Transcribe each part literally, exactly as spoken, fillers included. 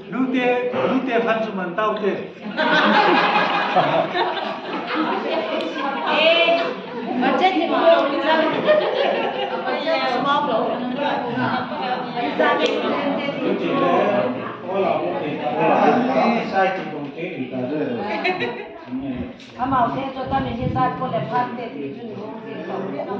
Lute, lute fan chu man tau te. Budget ni ma. Budget small lo. Amau te chu tami ni jat ko le phat te ti chu ni hung ti ko.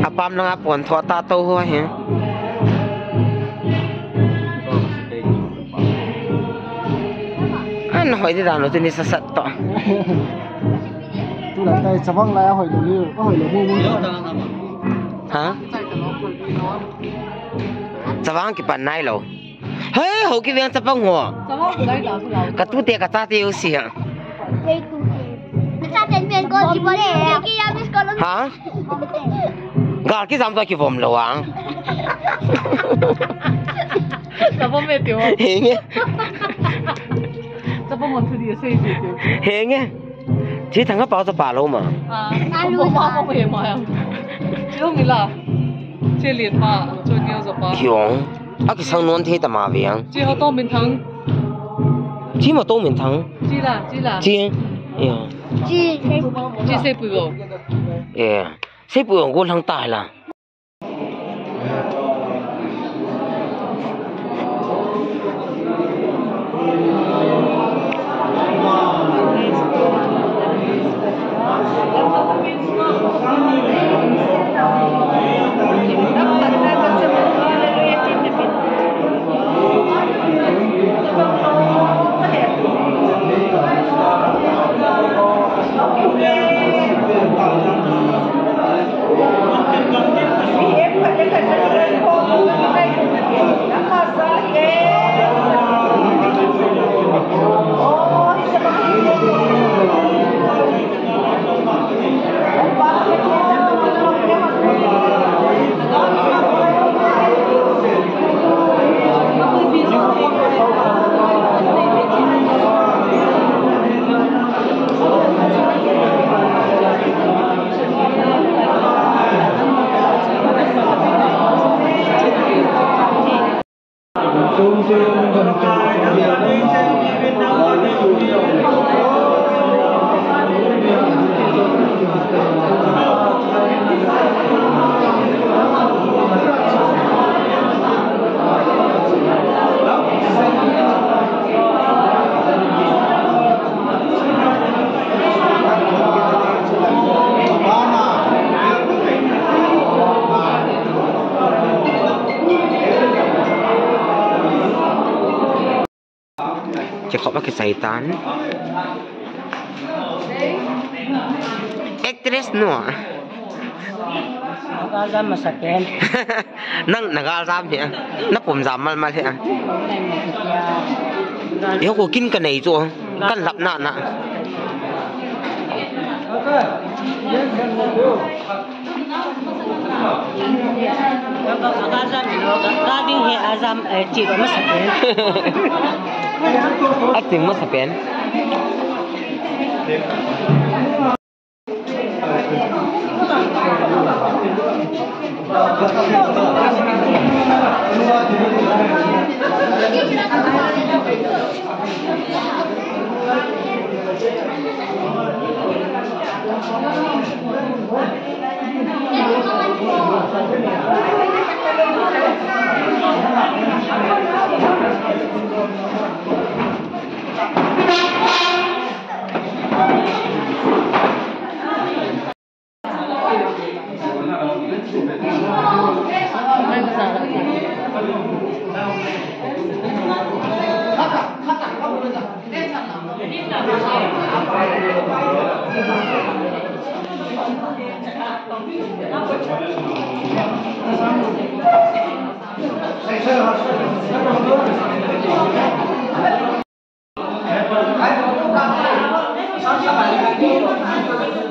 Apam nang apon tho ta to ho he. An hoi di dan lo tuni sasat to. Tu la tai chavang la hoi lo ni, hoi lo mu mu. Ha? Chavang kipan nai lo. Hei, ho kiveng chapang ho. Ka tute ka chate u si ha. Ha? Gal kijam to kivom lo ang. Chapang me tio. Henge. Chapang mo tu di sei sei tio. Henge. Chi thang ka pau chapa lo ma. Ah, alu pa ko pe ma ya. Chi lo mi la. Che lien pa, chon neo zo pa. Hiong. A kisang non thei tama ve ang. Chi ho to min thang. Chi ma to min thang. Chi la, chi la. Chi. Ya. Chi. Chi se pu go. Ya. Se pu go lang ta la. Kikop a kisai tan. Actress no. Naga jam masa pen. Nang naga jam hi a. Na pum jam mal mal hi a. Yo ko kin ka nei chu. Kan lap na na. Ka ding he ajam, eh, chi ba masa pen. Acting masa pen.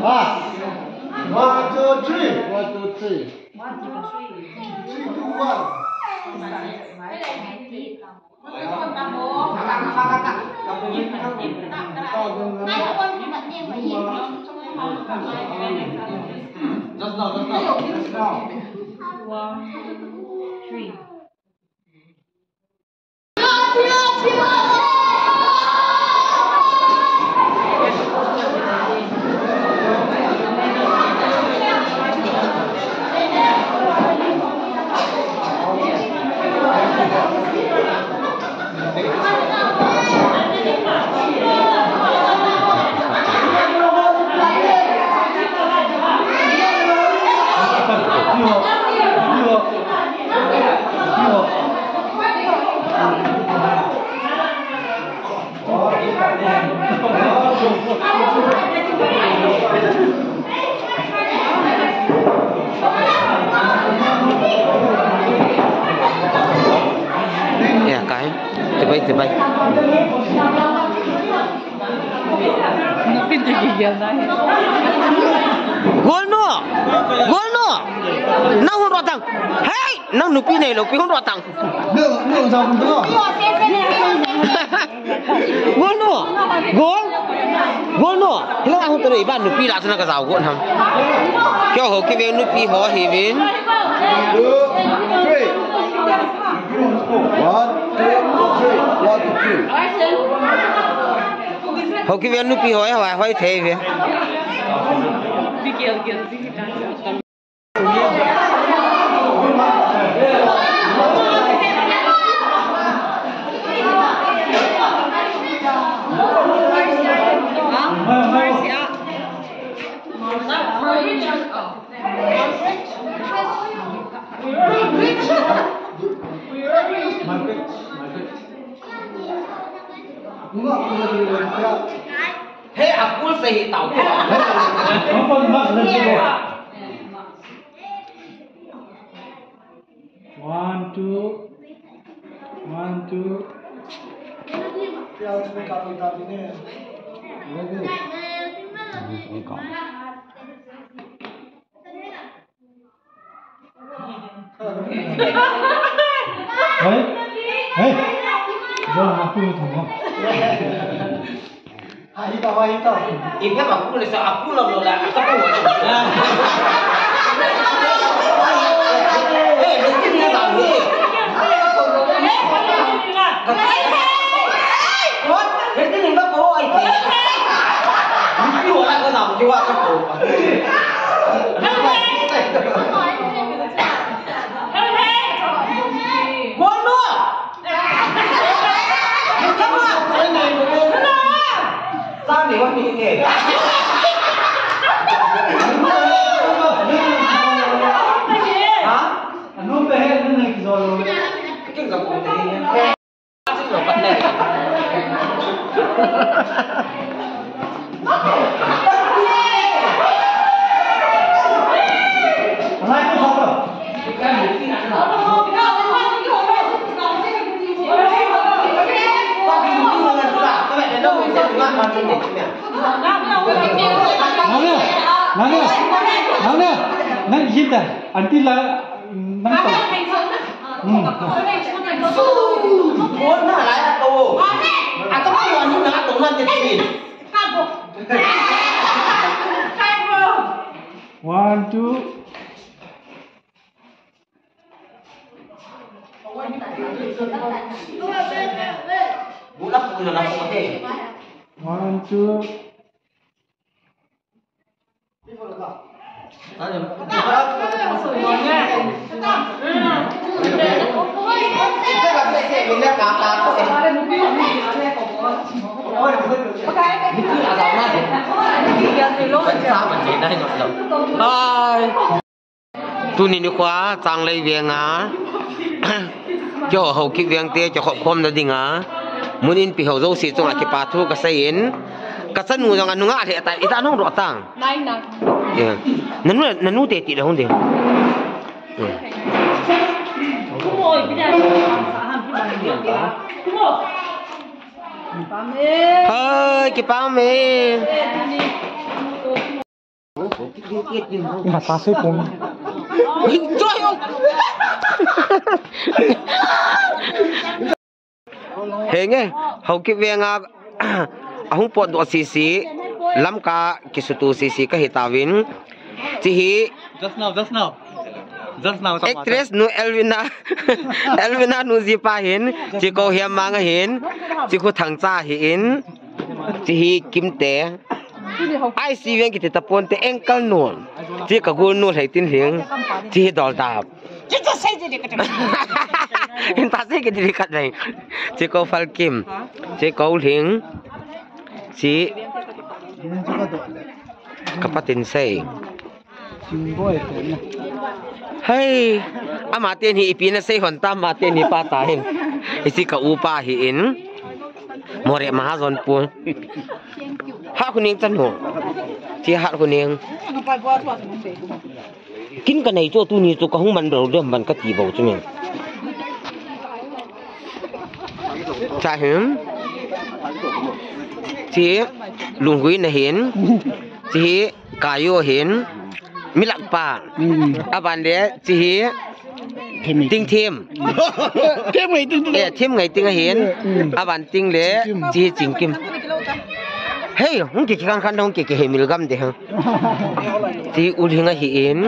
Ah. One, two, three. One, two, three. One, two, three. Three, two, one. Just now, just now. Just now. One, three. Ya, kai. Tibai, tibai. Gol no! Gol no! Nang hun rotang! Hey! Nang nupi nei lo, pi hun rotang! Gol no! Gol! Gol no, hilang ahung tanu iban nupi la tuna ka jao gol ham. Kyo ho ki veng nupi ho hi vin. Two, three. One, two, three. One, two. Ho ki veng nupi ho, ho, ho thei ve. Hey, aku sahih tahu. One, two. One, two. Ready? Hey, hey. Jangan aku yang tunggu. Hai, hito, hai, hito. Ibe ma kule sa aku lo lo la, sa ku. Eh, ni ni sa ni. What? Ni ni ba ko ai ke. Ni wala ka na ki wa ka ko. Gol no. Nang ne, nang ne, nang ne, nang hita, anti la, nang to. Hmm. One, two. One, two. Hi. Tuni nikho a Changlei veng a keiho Haokip veng te kikhop khomna dinga mun in pi ho jouse chunga kipa thu kasei in, ka chanu jong anunga lheh tai, ita nahung doh tang. Nai nang. Yeah. Nanu, nanu te ti le hung ding. Hmm. Hi, kipa me. Ima sa sei pum. Henge, Haokip veng a ahung potdoh sese, Lamka kisutu sese kahi tauvin. Chehi just now, just now. Just now, actress nu Elvina, Elvina nu jipa hin, che Kohiam Mang ahin, che khu Thangcha ahin, chehi Kimte. Ai si veng kiti tapon te, uncle nu. Che ka gol nu Lheitinlhing. Chehi Doldap. Hin ta sei kiti ding khat vei. Che ko Falkim. Che ko Lhing. Che ka patin sei. Hei, ama teni ipi na sei hon tam, ama teni pa ta hin. Hiche ka upa ahin. More Mahajon pu. Hatkhoning chan ho. Che Hatkhoning. Kin kanei chu tuni chu kahung man rou dem ban kati bou chu min. Cha hin. Che Lunghui na hin. Che Kayo hin, milak pa. Hmm. Aban le, chehi, Thim. Tingthim. Thim Ngaiting. Eh, Thim Ngaiting ahin. Hmm. Aban ting le, chehi Chingkim. Hei, hung kiki khan khan hung kiki hei mil gam de hang. Ti u hinga hi in.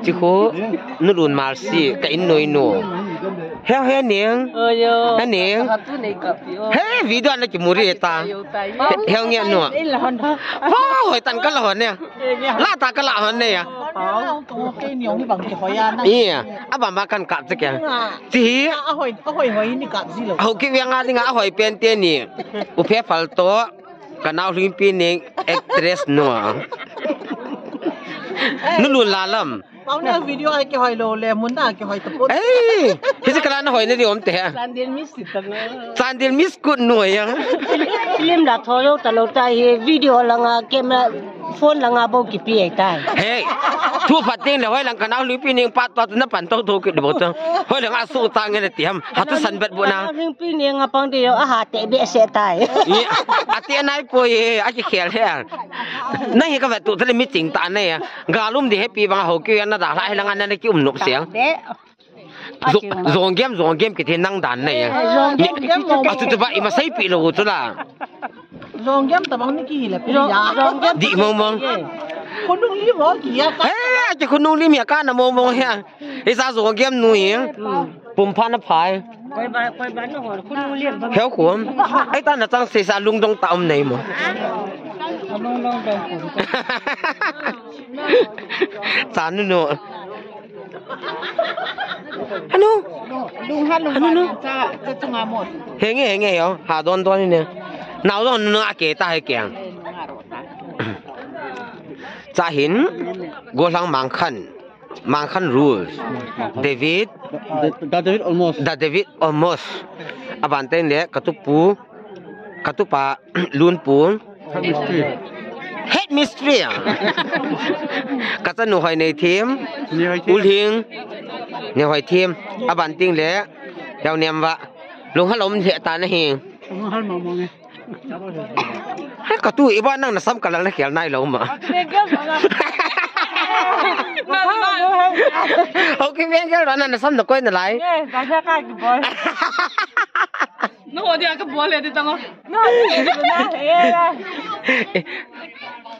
Ti khu nu lun mal si ka in noi no. He he neng. Oyo. He neng. He video na ki muri ta. He nge no. Wow, hoi tan ka la hon ne. La ta ka la hon ne ya. Iya, abang ba kan kap cek ya. Ti hi. Ahoi, ahoi, hoi ni kap zilo. Hou ki wiang a dinga ahoi pen te ni. U phe fal to. Ka nau hling pi ning actress no. Nu lun la lam. Pau ne video ai ki hoi lo le mun da ki hoi ta pun. Ei, hi se ka la na hoi ne di om te. Sandil miss ta lo. Sandil miss kut no ya. Film la tho lo ta lo ta hi video langa camera phone langa bo ki pi ai ta. Hey, thu phat ding le hoi lang ka nau hling pi ning pa to na pan to to ki bo to. Hoi lang a su ta nge le ti ham. Ha tu san bet bu na. Hling pi ning a pang de yo a ha te be se tai. Ni, a te nai po ye, a ki khel he. Na hi ka vet tu te le meeting ta ne ya. Ga lum di he pi bang ho ki na da la he lang an na ki um nup siang. Zong game, zong game kiti nang dan nei. Zong game, zong game. Atu tu ba ima sei pi lo tu la. Zong game ta bang ni ki le pi ya. Di mong mong. Khunung lim ho ki ya. He, ki khunung lim ya ka na mong mong he. Isa zong game nu hi. Pum pha na phai. Koi ba, koi ba na ho khunung lim. Heu khum. Ai ta na chang se sa lung dong ta um nei mo. Lung dong dong. Sa nu nu. Hanu? Lung ha lung ha cha cha chunga mo. Henge henge yo. Ha don don ne. Nau don nu a ke ta he ke. Cha hin. Golang Mangkhan. Mangkhan rules. David. The, the David Olmos. The David Olmos. Aban teng le katupu. Katupa Lunpu. Head mystery. Head mystery. Ka chanu hoi nei thim. Ni hoi thim. Ulhing. Ni hoi thim. Aban ting le. Yau niam va. Lung halom he ta na hi. Lung hal mong mong e. Hai ka tu iba nang na sam ka lang na khel nai lo ma. Hou ki meng gel na na sam na koi na lai. Ye, ka ja ka ki boy. No, dia ka bol le di tang. No, dia ka bol le.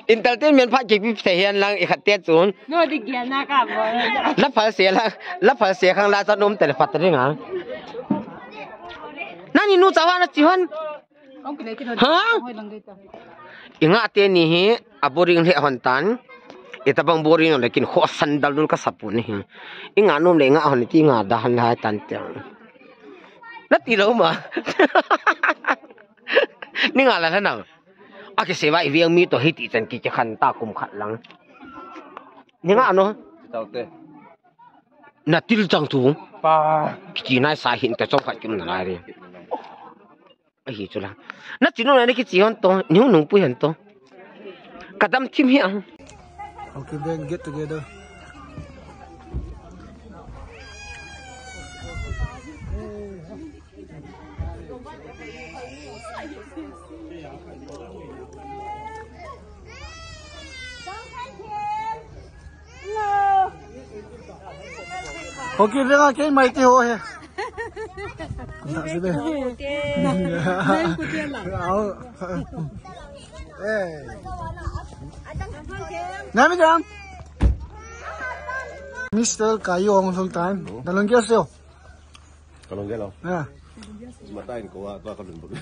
Entertainment pha ki pi se hian lang i khat te chun. No, di gel na ka bol. La phal se la, la phal se khang la cha nom te le phat ring ha. Nani nu chawa na chi hon. Hong kile ki don. Ha? Hoi lang dei ta. I nga te ni hi a boring le hon tan. I ta bang boring le kin kho sandal dun ka sapu ni hi. I nga nom le nga hon ti nga da han hai tan te. Na ti lo ma. Ni nga la la na. A ke se wa i viang mi to hi ti chan ki ke khan ta kum khat lang. Ni nga no. Tau te. Na til chang tu. Pa. Ki nai sa hin ta chong khat kim na lai re. Ahi chu la. Na chinu na ki chi hon to, ni hung nung pui hon to. Ka dam thim hi ang. Okay, then get together. Hoki venga kei mai ti ho he. Nami jang. Mister Kayo Hong Song Tan. Nalung kya seo. Kalung gelo. Ha. Matain ko wa, wa kalung bag.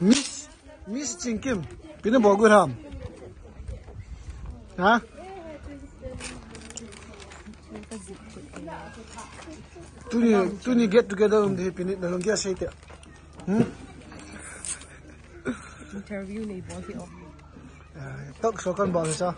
Miss, Miss Chingkim, pina bogu ham. Ha? Tuni, tuni get together um de pini na lung kya sei te. Hmm? Interview nei bol hi o. Talk show kan bol sa.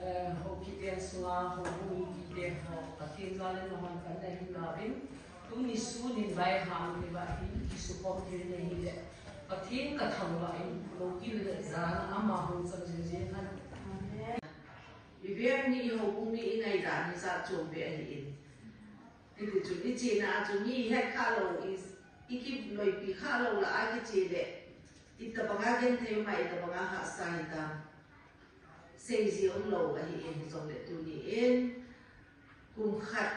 Eh, ho kiten sunga, ho hung kiten ho, Pathen jal in nahon kan na hin nauvin, tuni sun in vai hang te va hi, kisukhom thei na hi le, Pathen ka thangvah in, lo kil le jana ama hung chang jing jing han. Amen. Veng ni i houbung ni i ngaidan hi jat chom beh ahi in. Hiti chun i chena a chun mi het kha lou, i, i kiloipi kha lou lah a kiche le, itobang a genthei um a, itobang a hahsa hitam. Seiji um lou ahi in, hijongle tuni in kum khat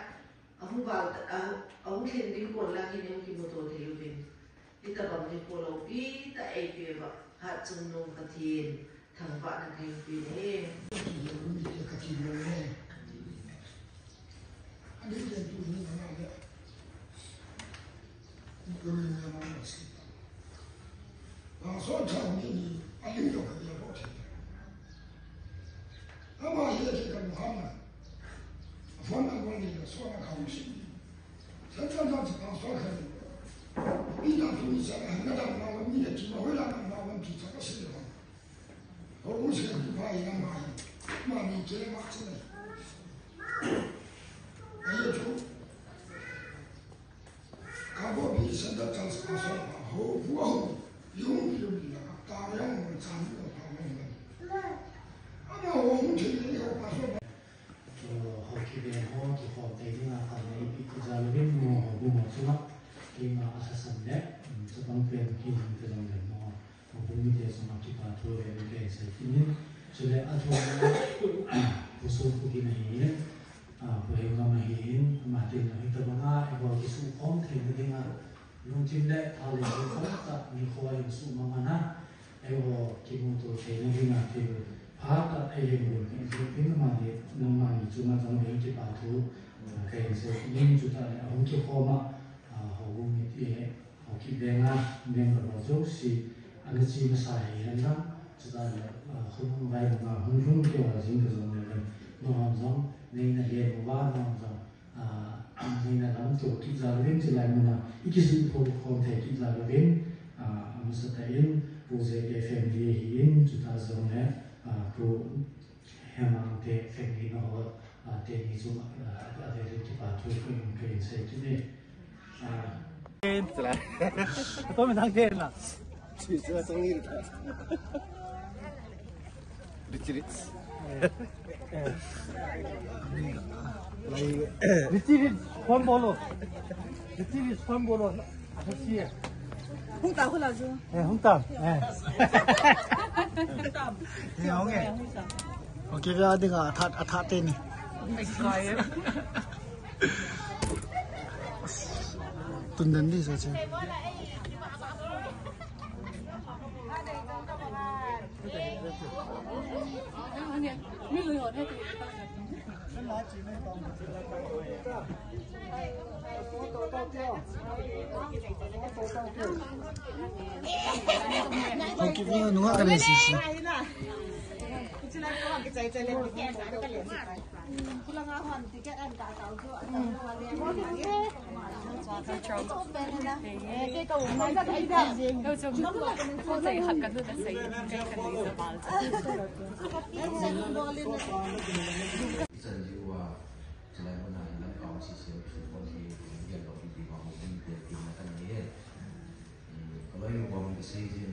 ahung val, ah, ahung lhin ding kon lang hin hung kimuto thei uvin. Hitobang nikho loupi tah eipeh uva, Hatchungnung Pathen thangvahna kahin pe e. Pastor Thang ni ni, a ling jong ka dia bo the. Ama hi ki ka Muhammad. A phone number ni ka so na ka mu si. Sa sa sa sa Pastor Thang ni. Ni na tu ni sa na na da ma wa ni ya tu ma wa la na ma wa tu sa ka si le. Ho mu si ka tu ba ya ma. Ma ni ke ma si na. Ayo tu. Kabopi Central Church Pastor pa ho, pu aho, yung yung la, ta yang mo chan mo pa mo mo. Ama ho hung thei ni ho Pastor pa. Ho kiveng ho, kikhom thei dinga kal nei pi kajal vin mo ho bu mo chunga. Keima a lhasam le, chapang pen ki hung te jong le mo. Houbung mite chunga kipa thu veve kahin sei kit in. Chule athumna, Pu Songpu Gin ahin, ah, Pu Heungam ahin, ama tin jong hitobanga eiho kisukhom theina dinga, lungthim le tha le khom tah nikho a hin suhmang ana, eiho kimuto theina dinga thil phatah eihin bolpeh jing ding amani, nangmani chunga jong eihin kipa thu, ah, kahin sei kit in, chutah le ahung kikhom a, ah, houbung mite, Haokip venga member ho jouse, ana che masa hihen lang, chutah le, ah, khonung vai banga hung lhung keo a jing ta jong le, nangho jong, neina lhem uva, nangho jong, ah, neina lamto kit jal uvin, chulai muna, i kisukhom khom thei kit jal uvin, ah, amasatah in, Pu J K family ahin, chutah jong le, ah, Pu Hemang te family na ho, ah, teni chu, ah, avel in kipa thu kahin, kahin sei kit e. Ah. Ken, chula. Atomi nang ken na. Chi, chula, changil ta. Rich, rich. Eh, eh. Lai. Rich, rich, phone bolo. Rich, rich, phone bolo. Hung ta, hung ta. Eh. Hung ta. Eh, hung e. Okay, kaya ding a, athat, athat teni. Tundan di sa che. Hong kiveng nunga kale sisi. Chan jiu a, chulai muna hi lamkam sisem, sukon hi, gel lo hi, bima ho, bim tel, bim na kan ni e. Hmm, kaloi mo bang ka sei jin.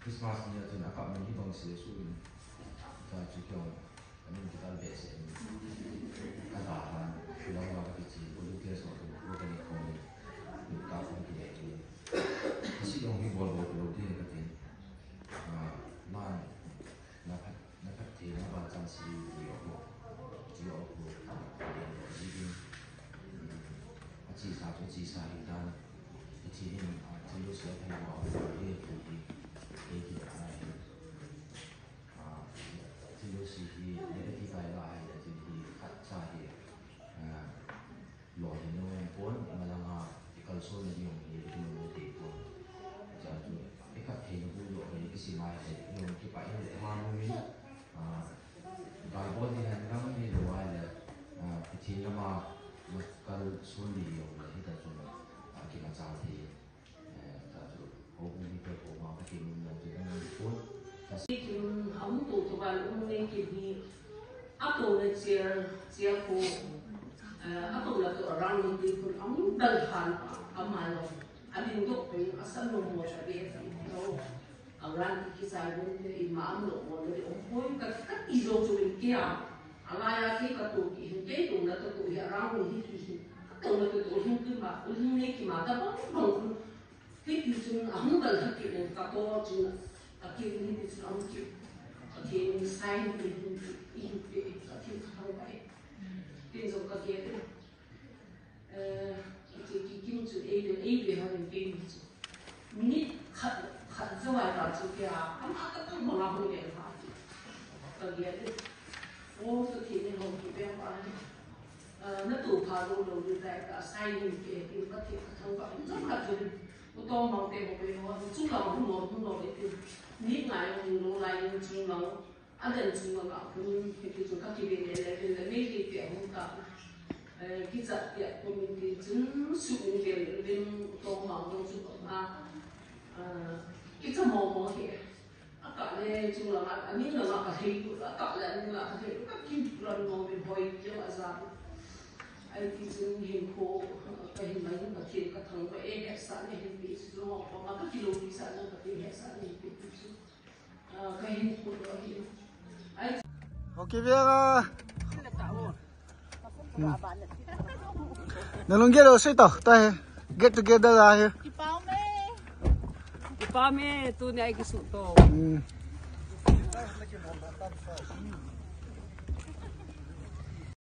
Christmas ni a chun a kap man hi bang se su in. Ka chu kyong, ka min ki tal be se in. Ka ta han, long wa ka ki chi, ko lu ke so, ko ka ni ko ni. Ka phong ki le ki. Ka si long hi bol bol lo ki ka tin. Ah, man, na ka Na phattheina ban chan si ji o ko, ji o ko, a, a, a, ji din. A chesa chu chesa hi tan. A chi hin, a, thil lo si a thei ma o ko hi, hi, hi, hi, hi, a, hi. A, thil lo si hi, negative ai la hi, a chi hi, khat cha hi. A, Lou hi nung pon, malanga, i kalson na ding hi, i nung te pon. Cha chu, i kap thei na bu lou hi, i si mai hi, i nung ki pa i nung ma nung hi. Ah, Bible hi han nang hi lou ai le, ah, i thin lama, ma kalson ni lou le hi ta chu, ah, ki ma cha thei. Eh, ta chu, houbung mite koma ka kinunnom chu ka ngai pon. Ka si kin a hung to to ban um nei kin hi, a to na chair, chair ko, eh, a to na to around ni te kun a hung dal khan a ma lo. A ling dok pe a san lo mo cha be ti lo. Around ki ki sai bon te i ma am lo mo le um poi ka, ka ti lo chu in kia. Alai a kei katoh kit hin, kei touna katoh hi, arang hi kei hin. Katouna katoh hin keima, u hin nei keima, tabang bang u. Hiti chun ahung dal kha kit in katoh chun, akei hin hiti chun ahung kit. Akei hin sign in hin, in pe, akei kha thang pai. Tin jong kagel in. Eh, ti ki kim chu ei le, ei le ha len kei ni chu. Minute khat, khat jou a ta chu kei a, ama ka tang ma la hung le ha chu. Kagel in. O, chu ti ni hung ki beng ba ni. Eh, natoh pha lou lou ni tai ka sign in ke, in ka ti ka thang ba. Chu khat chu ni. U Tongmang te ho pe ho, chu la hung lo, hung lo e ti. Ni ngai hung lo lai in chu lo. Adan chunga nga khun, hiti chun ka kive le le, le le, nei le te ahung ta. Eh, kichat te a komin ti chun, su min vel le, ven tong ma dong chu ka nga. Ah, kicha mo mo he. Aka le chunga nga, ani nga nga ka hei lu, aka le ani nga ka hei lu, ka ki ran mo min hoi ke ma za. Ai ti chun hin ko, ka hin mai hin ka thil ka thang ba e, he sa ne hin pi su lo pa ma ka kilo pi sa na ka ti he sa ne pi su. Okay, Vera. Hmm. Nalung gelo sei to, ta he. Get together la he. Kipah me. Kipah me, tuni ai kisu to. Hmm.